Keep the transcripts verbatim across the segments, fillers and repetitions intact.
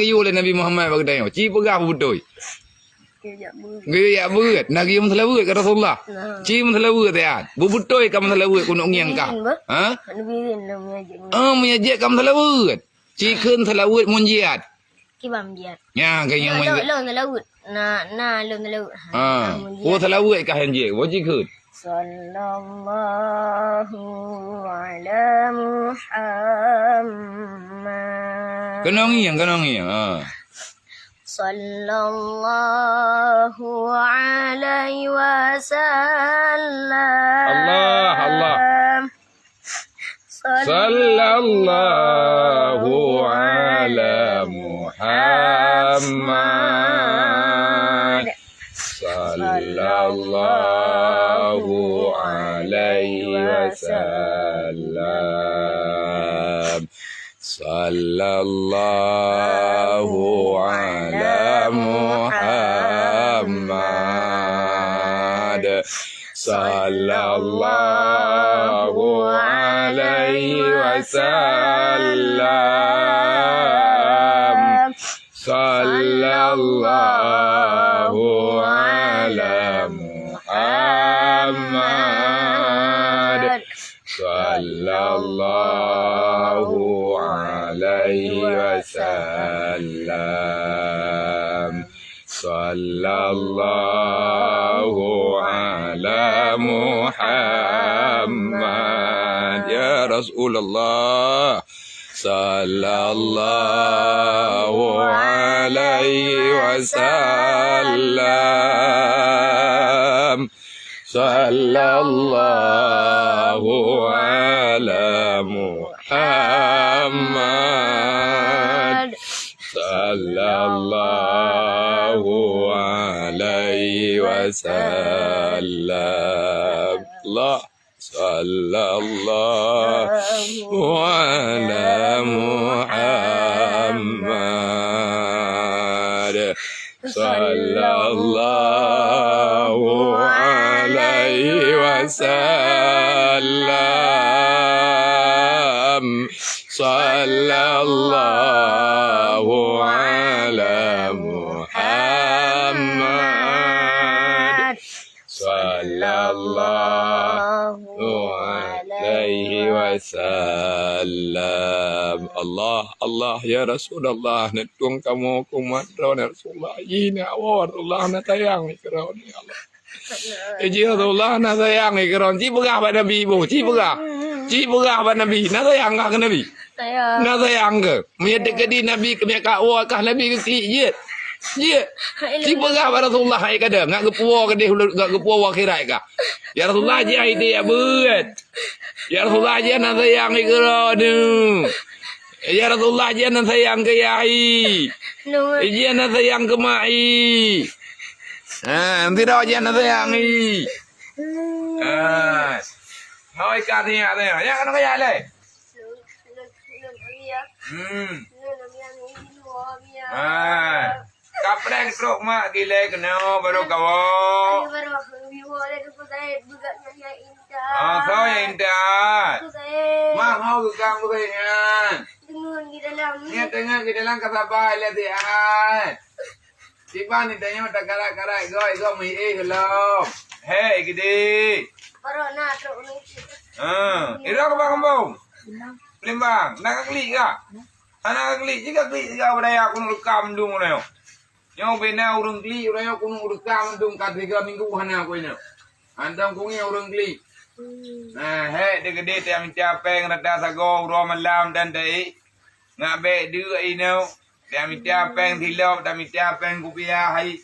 Geuyue lé Nabi Muhammad bak geutanyoe. Ci peugah beutôi. Geuyue jak beuet. Geuyue jak beuet. Na geuyue meuseulaweuet keu Rasulullah. Nah. Ci meuseulaweuet siat. Beutôi ka meuseulaweuet keuneuk ngieng kah? Bibin, bah. Ha? Bibin, nah, meunyo jak beuet. Ah, meunyo jak ka meuseulaweuet. Ci kheun seulaweuet mun jiat. Kiban jiat. Nya, keu nyang Lôn, mun lôn, jiat. Lôn seulaweuet. Na, na lôn seulaweuet. Ha. Ah. Na mun jiat. Oh, seulaweuet kah nyang jiat. Boh ci kheun. Sallallahu ala Muhammad. Keunoe ngieng, keunoe ngieng. Ha. Sallallahu alaihi wasallam. Allah, Allah. Sallallahu ala Muhammad. Sallallahu alaihi wasallam. Sallallahu ala Muhammad. Sallallahu alaihi wasallam. Sallallahu ala Muhammad. Sallallahu alaihi wasallam. Sallallahu ala Muhammad. Ya Rasulullah. Sallallahu alaihi wasallam. Sallallahu ala Muhammad. Sallallahu alaihi wasallam. Allah. Sallallahu ala Muhammad. Sallallahu alaihi wasallam. Sallallahu ala Muhammad. Sallallahu alaihi wasallam. Allah, Allah, ya Rasulullah, neutueng kamoe keu umat droeneuh, ya Rasulullah. Jih na awai, Rasulullah, na sayang keu droeneuh, ya Allah. Eh, jih Rasulullah, na sayang keu droeneuh. Ci peugah bak Nabi, boh, ci peugah. Ci peugah bak Nabi, na sayang kah keu Nabi? Sayang. Na sayang keu? Meunyo teukeudi Nabi keumiet ka woe kah Nabi geuklik jeuet. Jeuet. Hai, ci peugah bak Rasulullah hai kadang, ngat geupuwoe keudeh ulôn, ngat geupuwoe u akhirat kah. Ya Rasulullah, jih hai teuyak beuet. Ya Rasulullah, jih na sayang keu droeneuh. Ya Rasulullah, jih na sayang keu yah hai. Nurut. Jih na sayang keu mak hai. Ha, sidroe jih na sayang hai. Ha. Hôi ka teuyak, teuyak. Ya, keunoe keu yah lé. Hmm. Ah. Kapreh trok mak gilai keunoe baru kawoe. Ah, soe nyang intat? Mak ho geukam beuhe nyan. Nyan teungoh di dalam ka sabai lé siat. Kiban ni tanyoe takarat-karat goe, goe meuiéh lom. Hei, gede. Baru na trok ni. Ha, ira ke bang kembung? Limbang, nak klik ka? Hana klik, jika klik jika budaya keuneuk rekam dum nyoe. Nyoe bina ureueng klik, ureueng nyoe keuneuk rekam dum ka tiga minggu hana keunoe. Hantom kungé ureueng klik. Nah, hei, degede tamita péng rata sagoe uroe malam dan daik. Ngat bék deuk inoe, tamita péng silop, tamita péng kupiah hai.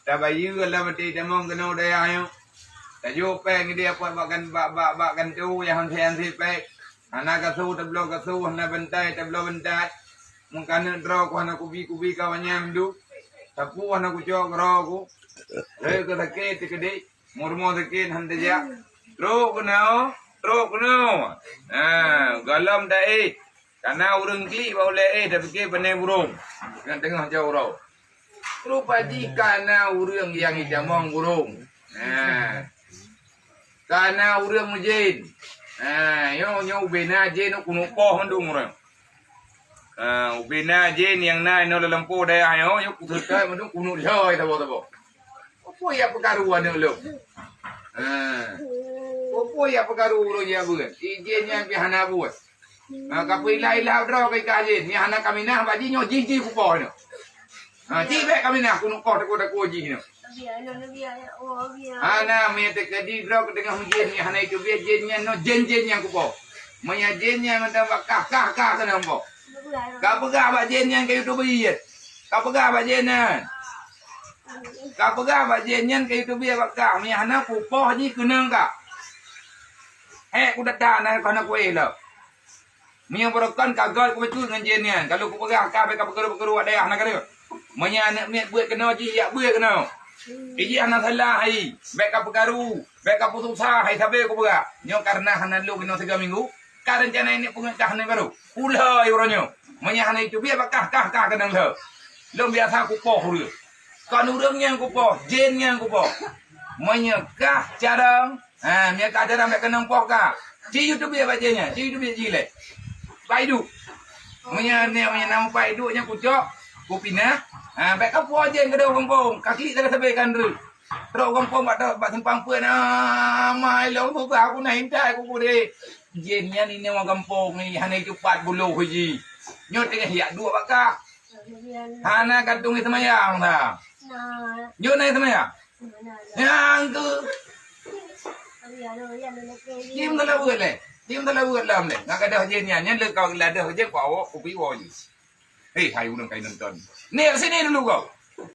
Tabayeue lom até tamong keunoe dayah nyoe. Tajok péng di apot bak kan, bak, bak, bak kanto nyang hanse-hanse péng. Hana gasoe tabloe gasoe, hana bantai tabloe bantai. Meukaneuk droe ku hana kubi-kubi ka wanyang du. Sapeue hana kucok keudroe ku. Lheueh keu sakét teukeudéh, mu rumoh sakét han tajak. Trok keunoe, trok keunoe. Ha, gohlom taéh. Kana ureueng klik bak ulée éh, tapike pane burông. Nyang teungoh jaroe. Rupa jih kana ureueng nyang jitamong burông. Ha. Kana ureueng meujén. Ha, nyoe, nyoe ubena jén keuneuk poh mandum ureueng. Ah, ubena jén nyang na inoe lam lampôh dayah nyoe, nyoe kuseutai mandum kunut lhôi saboh-saboh. Peue nyang peukaru aneuk lôn? Ah. Peue nyang peukaru ulôn jak beuet? Ijén nyan pih hana buet. Ah, ka peuilah-ilah droe keu ikah jén. Nyan hana kaminah bak jih nyoe jih-jih kupoh nyoe. Ha, ci bèk kaminah kunut poh takue-takue jih nyoe. Hana, meunyo teukeudi droe keu teungoh meujén nyan hana iteubiet jén nyan nyoe, jén-jén nyang kupoh. Meunyo jén nyan mantong bak kah, kah, kah keuneuk poh. Ka peugah bak jén nyan kayue teubiet. Ka peugah bak jén nyan. Ka peugah bak jén nyan kayue teubiet bak kah. Meunyo hana kupoh jih keuneuk kah. Hék kudata na keuh na kuéh lom. Meunyoe beureukan ka göt kubacut ngon jén nyan, ka lheueh kupeugah ka bèk ka peukeuru-peukeuru awak dayah na ka lheueh. Meunyoe aneuk miet beuet keunoe jih, jak beuet keunoe. Ijih hana salah hai, bèk ka peukaru, bèk ka peususah hai sabe kupeugah. Nyoe kareuna hana lôn keunoe sigoe minggu, ka reuncana ineuk peungeut kah aneuk barô. Ulhôi uroe nyoe. Meunyoe hana iteubiet bak kah, kah, kah keunong lheueh. Lôn biasa kupoh ureueng. Kon ureueng nyang kupoh, jén nyang kupoh. Meunyoe kah carông, Ha, meunyo ka ajaran bèk keunong poh ka. Ci yue teubiet bak jén nyan, ci yue teubiet jih lé. Pai duek. Meunyo, meunyo, meunyo na mupat duek nyan kucok, kupinah. Ha, bèk ka poh jén keudroe gampông, ka klik sabe-sabe ka ndreuk. Trok gampông bak, bak simpang peuet, ah, mai lôn susah, aku na intai ku kudé. Jén nyan inoe gampông ni, hana itupat buloh jih. Nyoe teungoh jak duek bak kah. Hana ka tueng seumayang sa. Nyoe na seumayang. Nyang keu. Dim dalam buet lé. Dim dalam buet lam lé. Nggak ada jén nyan. Nyan le kau ladah je kau awak kupi wo je. Hei, hai ureueng kai nonton. Ni sini dulu kau.